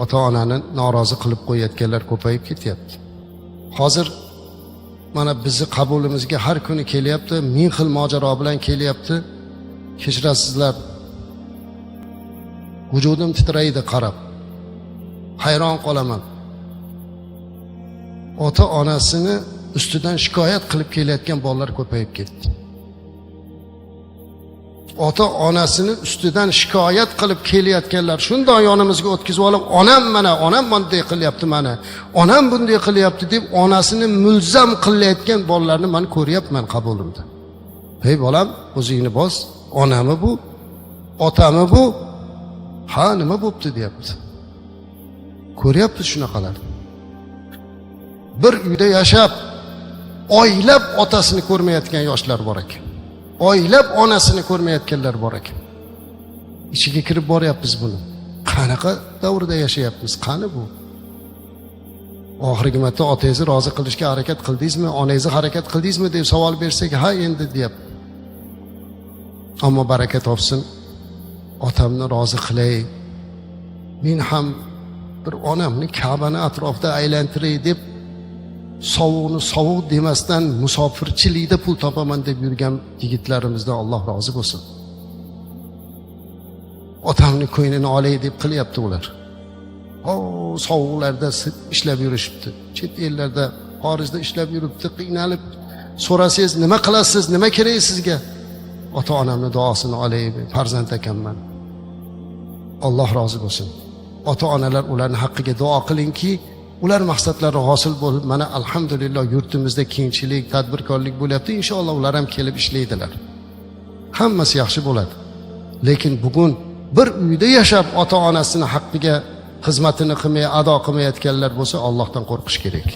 Ota-onani norozi qilib qo'yayotganlar ko'payib ketyapti. Hozir mana bizni qabulimizga har kuni kelyapti, ming xil mojaro bilan kelyapti. Kechirasizlar, vujudim titraydi qarab. Hayron qolaman. Ota-onasini ustidan shikoyat qilib kelayotgan bolalar ko'payib ketdi. Ota-onasini ustidan shikoyat qilib kelayotganlar shundoq yonimizga o'tkazib olib, onam mana, onam bunday qilyapti mana, onam bunday qilyapti deb onasini mulzam qilayotgan bolalarni man ko'ryapman qabulimda. Hey bolam, o'zingni bos, onami bu, otami bu? Ha, nima bo'pti deyapti. Ko'ryapmiz shunaqalarni. Bir uyda yashab, oylab otasini ko'rmayotgan yoshlar bor ekan. Oylab onasini ko'rmayotganlar bor ekan. Ichiga kirib boryapmiz buni. Qanaqa davrda yashayapmiz? Qani bu? Oxirgi marta otangizni rozi qilishga harakat qildingizmi, onangizni harakat qildingizmi deb savol bersak, ha endi deyapti. Ammo baraka topsin, otamni rozi qilay. Men ham bir onamni Ka'bani atrofida aylantiray deb sovuqni sovuq demasdan musofirchilikda pul topaman deb yurgan yigitlarimizdan Alloh rozi bo'lsin. Otamni ko'nglini olay deb qilyapti ular. O sovuqlarda ishlab yurishibdi. Chet ellarda, xorijda ishlab yuribdi, qiynalib so'rasangiz, nima qilasiz, nima kerak sizga? Ota-onamni duosini olay, farzand ekanman. Alloh rozi bo'lsin. Ota-onalar ularning haqqiga duo qilingki, ular maqsadlari hosil bo'lib, mana alhamdulillah yurtimizda kengchilik, tadbirkorlik bo'lyapti. Inshaalloh ular ham kelib ishlaydilar. Hammasi yaxshi bo'ladi. Lekin bugun bir uyda yashab ota-onasini haqqiga xizmatini qilmay, ado qilmayotganlar bo'lsa, Allohdan qo'rqish kerak.